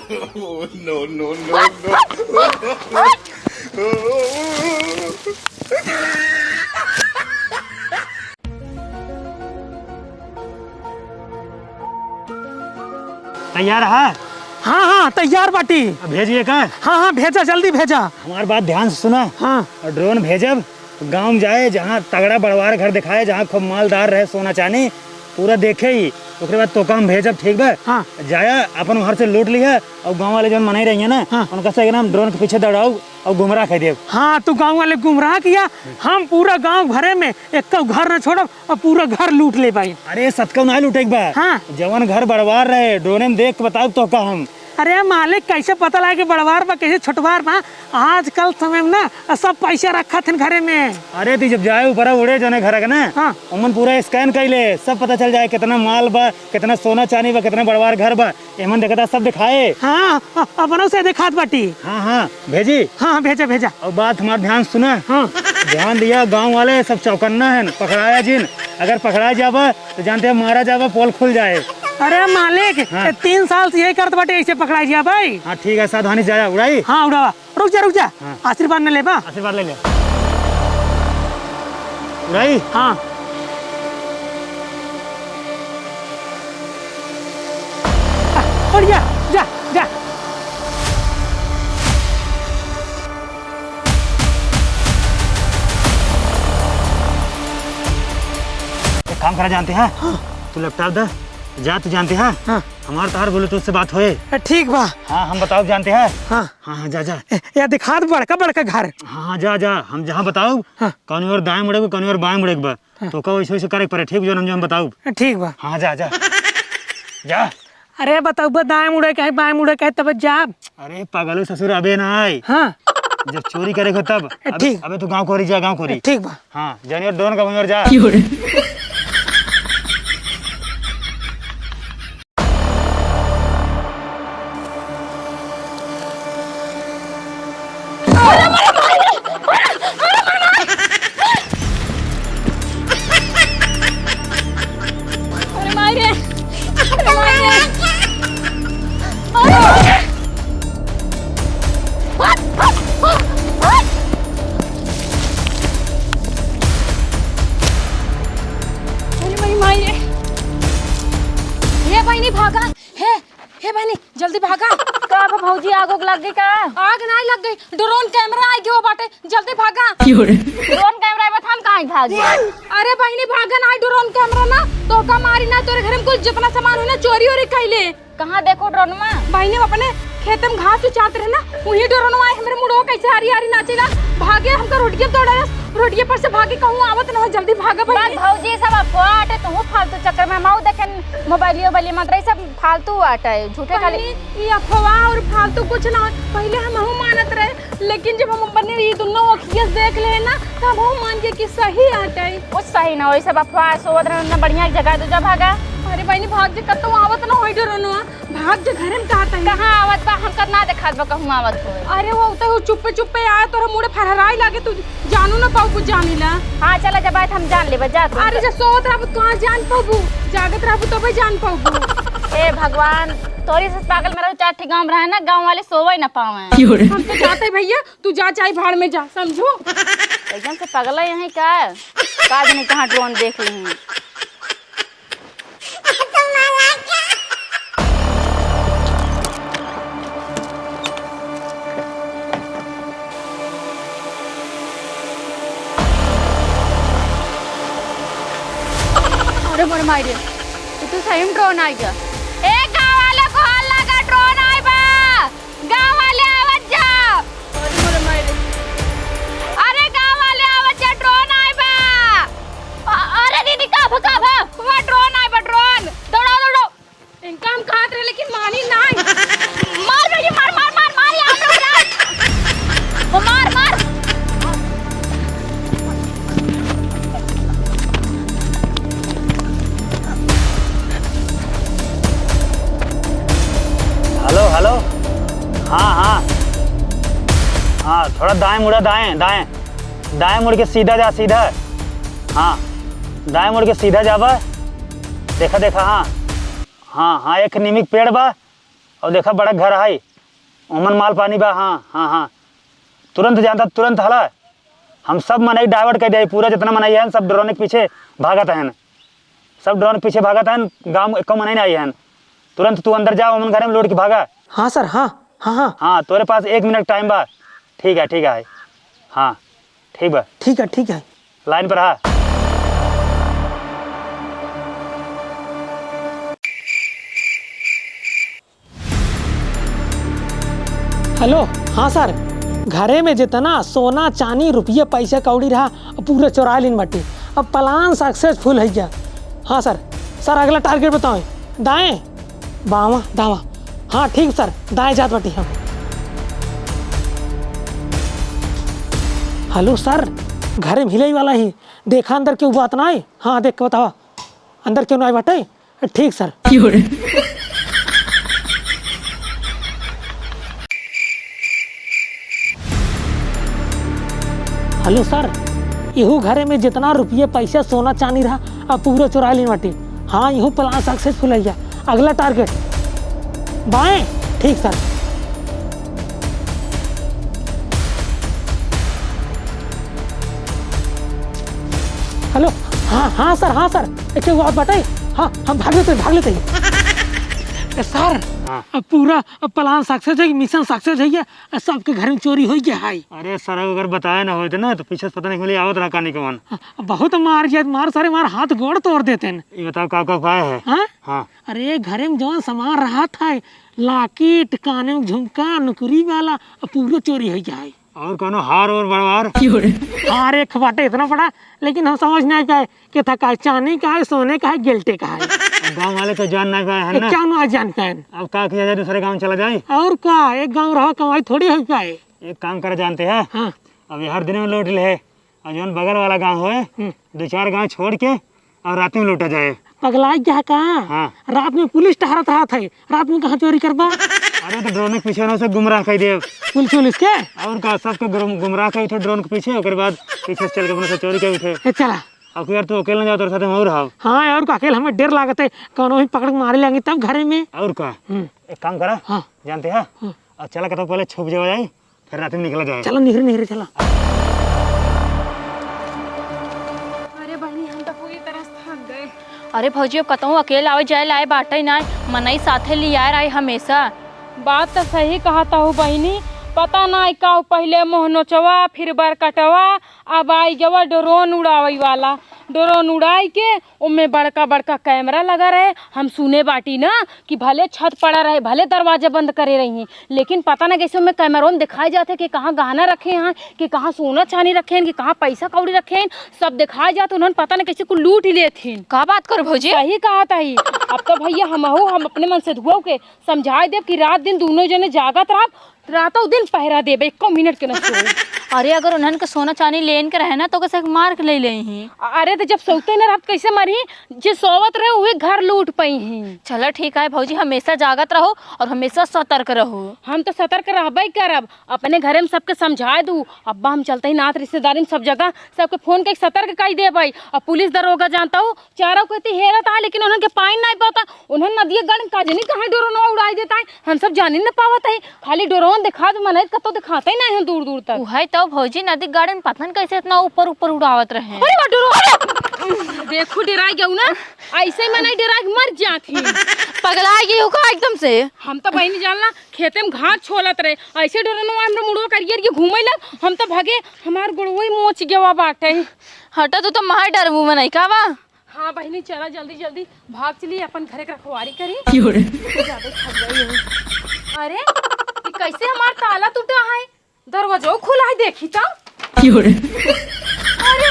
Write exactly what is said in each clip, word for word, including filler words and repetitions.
Oh, no, no, no, no। तैयार है? हाँ, हाँ, तैयार बाटी। अब भेजिए का? हाँ, हाँ, भेजा, जल्दी भेजा। हमार बात ध्यान से सुना। हाँ। और ड्रोन भेजब, गाँव में जाए, जहाँ तगड़ा बड़वार घर दिखाए, जहाँ खूब मालदार रहे, सोना चानी पूरा देखे ही। ओकरे बाद तोका हम भेजब, ठीक बा? हाँ। जाया, अपन घर से लूट लिया, और गाँव वाले जौन मनई रहिए ना, हाँ। उनका से एकदम ड्रोन के पीछे दौड़ाऊ और गुमराह कर देब। हाँ, तू गाँव वाले गुमराह किया, हम पूरा गाँव भरे में एक घर न छोड़ब और पूरा घर लूट ले पाई। अरे, सतकौ ना लूटे के बा। हाँ। जवन घर बड़वार रहे, ड्रोन में देख के बताओ तो का हम। अरे मालिक, कैसे पता लगा कि बड़वार बा, कैसे छोटवार बा? आजकल समय में ना सब पैसा रखा थे घरे में। अरे, तू जब जाए ऊपर उड़े जौने घर के ना, हाँ। ओमन पूरा स्कैन कर ले, सब पता चल जाए कितना माल बा, कितना सोना चानी बा, कितना बड़वार घर बा। एमन देखता सब दिखाए। हाँ, अ-, अपनों से दिखात बाटी। हाँ, हाँ, भेजी। हाँ, हाँ, भेजा, भेजा। और बात हमार ध्यान सुना। हाँ। ध्यान दिया, गाँव वाले सब चौकन्ना है, पकड़ाया जिन। अगर पकड़ा जाबा तो जानते हैं, मारा जाबा, पोल खुल जाए। अरे मालिक, हाँ। ये तीन साल से यही करत बाटे, ऐसे पकड़ा जाए भाई। हाँ, ठीक है, सावधानी से जाया, उड़ाई। हाँ, उड़ावा। रुक जा, रुक जा। हाँ। आशीर्वाद न लेबा? आशीर्वाद ले ले। उड़ाई? हाँ। बढ़िया, जा, जा। एक काम करा जानते हैं? हाँ। तू laptop दे, जा, तू जानते हैं? हाँ। हमार तार Bluetooth से बात होए। ए, ठीक बा। हाँ, हम बताओ जानते हैं? हाँ। हाँ, हाँ, जा, जा। ए, या दिखा दे बड़का, बड़का घर। हाँ, हाँ, जा, जा, हम जहाँ बताओ, हाँ। कौन ओर दाएं मुड़े के, कौन ओर बाएं मुड़े के बा। हाँ। तो का वैसे, वैसे करे के पड़े, ठीक, जो हम, जो हम बताओ। ए, ठीक बा। हाँ, जा, जा। जा। अरे, बताओ बा, दाएं मुड़े के है, बाएं मुड़े के है, तब जा। अरे, पागल ससुर, अबे ना आए। हाँ। जब चोरी करे को तब। ए, अबे, ठीक। अबे तू गाँव कोरी जा, गाँव कोरी। ए, ठीक बा। हाँ, जानिए ड्रोन का बंजर जा। क्यों रे? अरे माई रे, अरे माई रे, अरे माई रे। अरे माई, माई रे। हे बहिनी भागा, हे, हे बहिनी जल्दी भागा। का बा भौजी, आग उग लग गई का? आग नाहीं लग गई, ड्रोन कैमरा आइ गयो बाटे, जल्दी भागा। क्यों रे? ड्रोन कैमरा आइ बा त हम काहे भागी? अरे बहिनी भागा ना, ड्रोन कैमरा ना तोहका मारी ना, तोरे घर में कुल जितना सामान हो ना चोरी ओरी कइले। कहाँ देखो ड्रोनमा? बहिनी, हम अपने खेत में घास उचारत रहे ना, उही ड्रोनमा आए, हमरे मुड़वा कैसे आरी आरी नाचेला। भागे, हमका रोडिये पे दौड़ाया, रोडिये पर से भागे, कहूँ आवत न हो, जल्दी भागा बहिनी। भौजी, सब अफवाह आटे, तुहू फालतू चक्कर में मऊ देखे मोबाइलियो बलिए मत रही, सब फालतू आटे, झूठे खाली। बहिनी, ई अफवाह और फालतू कुछ ना हो, पहिले हमहू मानत रहे, लेकिन जब हम अपने ई दुनो अखिया से देख ले ना, तब हम मान गए कि सही आटे। कुछ सही ना होई, सब अफवाह सोवत रहन ना, बढ़िया एक जगह दूजा भागा। अरे बहिनी, भाग जे, कतौ आवत ना होई ड्रोनवा, भाग जे, घरे में कहत हई। कहाँ आवत बा, हमका ना देखात बा कहूँ आवत होई। अरे वो तो चुप्पे चुप्पे आए, तोरा मुड़े फरहराई लागे, तू जानू ना पाऊ, कुछ जानी ला। हाँ, चला जब आए त हम जान लेबे, जा तू। अरे जब सोवत रहबू, कहाँ जान पाबू, जागत रहबू तबे जान पाबू। हे भगवान, तोरी से पागल मेरा चार ठे गाँव में रहे ना, गाँव वाले सोवे ना पावे। हम तो जाते भैया, तू जा, चाहे भाड़ में जा, समझू? एकदम से पगला यहीं का? का जाने कहाँ ड्रोन देख ली। अरे मोर माई रे, ये तो सही में ड्रोन आइ गया। ए गाँव वाले को हल्ला का ड्रोन आइ बा। गाँव वाले आवत जा। अरे मोरे माई रे। अरे गाँव वाले आवत जा, ड्रोन आए बा। अ-, अरे दीदी, का भा, का भा? वह ड्रोन आए बा, ड्रोन। दौड़ाओ, दौड़ाओ। इनका हम कहत रहे, लेकिन मानी नाहीं। मार भैया, मार, मार, मार, मार, यहाँ पे उतरा। मार, मार। हेलो, हेलो। हाँ, हाँ। हाँ, थोड़ा दाएं मुड़ा, दाएं, दाएं। दाएं मुड़ के सीधा जा, सीधा। हाँ, दाएं मुड़ के सीधा जाबा। देखा, देखा, हाँ। हाँ, हाँ, एक नीम के पेड़ बा। और देखा, बड़ा घर है, ओमन माल पानी बा। हाँ, हाँ, हाँ, तुरंत जानता, तुरंत हला। हम सब मनई divert कर दिया, पूरा जितना मनई है, सब drone के पीछे भागत हैं, सब drone के पीछे भागत हैं। गाँव में एको मनई नहीं है। तुरंत तू अंदर जा, ओमन घरे में लौट के भागा। हाँ सर, हाँ, हाँ, हाँ। हाँ, तोरे पास एक मिनट time बा। ठीक है, ठीक है, हाँ, ठीक बा। ठीक है, ठीक है। Line पर आ। Hello, हाँ सर, घरे में जितना सोना, चानी, रुपये, पैसे, कौड़ी रहा, पूरा चोराइ लीन बाटी। अब plan successful होइ गया। हाँ सर, सर, अगला target बताओ। दाएं, बावां, दावां। हाँ, ठीक सर, दाएं जात बाटी हम। Hello सर, घरे में हिलइ वाला ही, देखा अंदर केहू बात ना आए। हाँ, देख के बतावा, अंदर केहू ना आए बाटे। ठीक सर। Hello सर, इहू घरे में जितना रुपये, पैसा, सोना, चानी रहा, अब पूरा चोराइ लीन बाटी। हाँ, इहू plan successful होइ गया। अगला target बाएं। ठीक सर। Hello, हाँ, हाँ सर, हाँ सर, एक बात बताई। हाँ, हम भाग लेते, भाग लेते। ए सर, हाँ। अब पूरा, अब plan success है, mission success है, ये सबके घर में चोरी होइ गया है। अरे सर, अगर बताया ना होइत ना, तो पीछे से पता नहीं मिले आवत रहा कानी कमान। बहुत मार जात, मार सारे, मार हाथ गोड़ तोड़ देते हैं। ये बताओ, का का उपाय है? हाँ? हाँ। अरे, घरे में जौन सामान रहत है, locket, काने में झुमका, नुकरी वाला, अब पूरा चोरी होइ गया है। और कौनो हार और बड़वार? हार एक बाटे इतना बड़ा, लेकिन हम समझ नहीं पाए कि था का, चांदी का है, सोने का है, गिल्टे का है। गाँव वाले तो जान नहीं पाए हैं ना। क्या ना जान पाए? अब का किया जाए, दूसरे गाँव चला जाए। और का, एक गाँव रहो, कमाई थोड़ी होइ पाए। एक काम करा जानते हैं? हाँ। अब ये हर दिन में लौट ले है, और जौन बगल वाला गाँव होए, हम्म। दो चार गाँव छोड़ के और रात में लौटा जाए। पगलाइ गया का? हाँ। रात में पुलिस टहरत रहत है, रात में कहाँ चोरी करबा? अरे तो drone के पीछे ना से गुमराह कर दे। पुलिस, पुलिस के? और का, सबके गुम-, गुमराह कर उठे drone के पीछे, ओकर बाद पीछे से चल के अपने से चोरी कर उठे। ए, चला। अब यार तू अकेले ना जाओ, तोरे साथ हम और हव। हाँ, और का, अकेले हमें डर लागत है, कौनो भी पकड़ के मारे लेंगे तब घरे में। और का? हम्म। एक काम करा, हाँ। जानते हैं? हाँ। अब चला, कतौ पहले छुप जावा जाए, फिर रात में निकला जाए। चलो, निहरे, निहरे चला। अरे बहिनी, हम तो पूरी तरह से थक गए। अरे भौजी, अब कतहूँ अकेले आवे जाए लाए बाटे ना, मनई साथे लियाए रहे हमेशा। बात तो सही कहत हऊ बहिनी, पता ना का पहिले मोह नोचवा, फिर बरकटवा, अब आई गवा drone उड़ावे वाला। Drone उड़ाई के ओमे बड़का बड़का camera लगा रहे। हम सुने बाटी ना कि भले छत पड़ा रहे, भले दरवाजा बंद करे रही, लेकिन पता ना कैसे ओमे camera में दिखाए जाते कि कहाँ गहना रखे हैं, कि कहाँ सोना चांदी रखे हैं, कि कहाँ पैसा कौड़ी रखे हैं, सब दिखाए जाते। उन्हन पता ना कैसे कुल लूट ही लेथिन। का बात करो भौजी? सही कहत हई। अब तो भैया हमहू, हम अपने मन से धुआऊ के समझाए देब कि रात दिन दोनों जने जागत रहब, रातौ दिन पहरा देबे, एको मिनट के न छोड़े। अरे, अगर उन्हन के सोना चांदी लेन के रहे ना, तो कैसे मार के ले लेही? अरे, तो जब सोते न रहत, कैसे मरही? जे सोवत रहे, उहे घर लूट पइही। चला, ठीक है भौजी, हमेशा जागत रहो और हमेशा सतर्क रहो। हम तो सतर्क रहबे करब, अपने घरे में सबके समझाए दू। अब्बा, हम चलते ही नात रिश्तेदारी में सब जगह सबके फोन करके सतर्क कई देबे। अब पुलिस दरोगा जानता हूँ, चारों को इतनी हेरत है, लेकिन उन्हन के पाइन नहीं पाता। उन्हन नदिया गढ़ का जनी कहाँ ड्रोनवा उड़ाई देता है, हम सब जानी न पावत है। खाली ड्रोन दिखा दे, मनई कतो दिखाते ही नहीं है दूर दूर तक। उहै तो भौजी, नदी गढ़ में पता न कैसे इतना ऊपर ऊपर उड़ावत रहे। अरे वाह, ड्रोन! देखो, डेराइ गऊ ना, ऐसे ही मनई डेराइ के मर जात ही। पगलाइ गई हो का एकदम से? हम तो बहिनी जानला, खेते में घास छोलत रहे, ऐसे ड्रोनवा हमरा मुड़वा करियर के घूमे लग, हम तो भगे, हमार गोड़वई मोच गवा बाटे। हटा, तू तो मार डरबू मनई का बा? हाँ बहिनी, चला जल्दी जल्दी भाग चली, अपन घरे के रखवारी करी। क्यों रे? ज्यादा थक गई हूँ। अरे, ये कैसे हमार ताला टूटा है? दरवाजो खुला है, देखी तो। क्यों रे? अरे,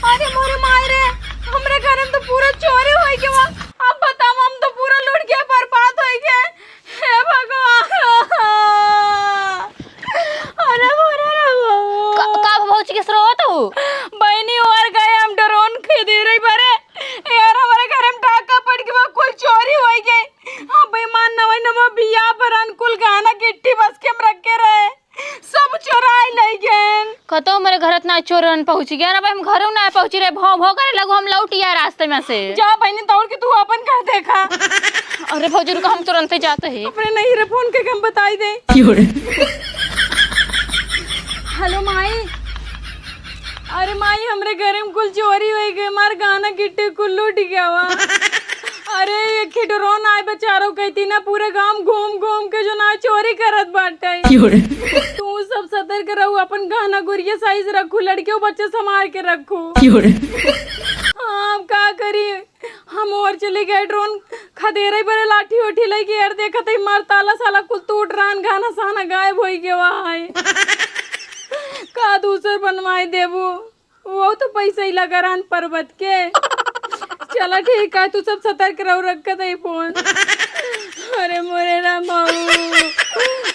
अरे मोरे माय रे, हमरे घर में तो पूरा चोरी होई गवा। अब बताओ, हम तो पूरा लूट के बर्बाद होई गए। हे भगवान। अरे मोरे रे बाबू। का, का भौजी के रोवत हो? बहिनी, ओर गए हम ड्रोन खरीदे रही बारे। यार, हमारे घर में डाका पड़ के बा, कुल चोरी होई गए। अब बेईमान नवा नवा बियाह बरन कुल गहना गिट्टी बस के हम रखे रहे, सब चोराई ले गए। कतो हमरे करत ना चोरन पहुँच गया, अब हम घरों ना पहुँची रहे, भौं भौं करे लगो, हम लौट आए रास्ते में से। जा बहिनी, दौड़ के तू अपन घर देखा। अरे भौजी रुका, हम तुरंते जाते हैं। अपने नैहरे फोन करके हम बताई दे। क्यों रे? हेलो माई। अरे माई, हमरे घरे में कुल चोरी होइ गए, हमार गहना गिट्टी कुल लूट गवा। अरे एक ठे ड्रोन आए बेचारो, कहती ना पूरे गांव घूम घूम के जो ना चोरी करत बाटे। क्यों रे? तू सब सतर्क रहू, अपन गहना गुरिया सही से रखू, लड़कियों बच्चे संभाल के रखू। क्यों रे? हाँ, अब का करी, हम और चले गए ड्रोन खदेरे बरे लाठी ओठी लेके, यार देखत ही मार ताला साला कुल टूट रहन, गहना सहना गायब होई गवा है। का दूसर बनवाए देबू? वो तो पैसा ही लगा रहन पर्वत के। चला ठीक है, तू सब सतर्क रहो, रख दे फोन। अरे मोरे राम बाबू,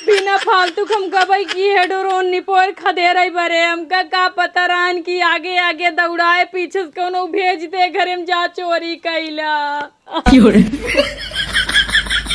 बिना फालतू के हम गबई की है ड्रोन निपोर खदेरे बरे, हमका का पता रहन कि आगे आगे दौड़ाए, पीछे से कोनो भेज दे घरे में जा चोरी कैला। क्यों रे?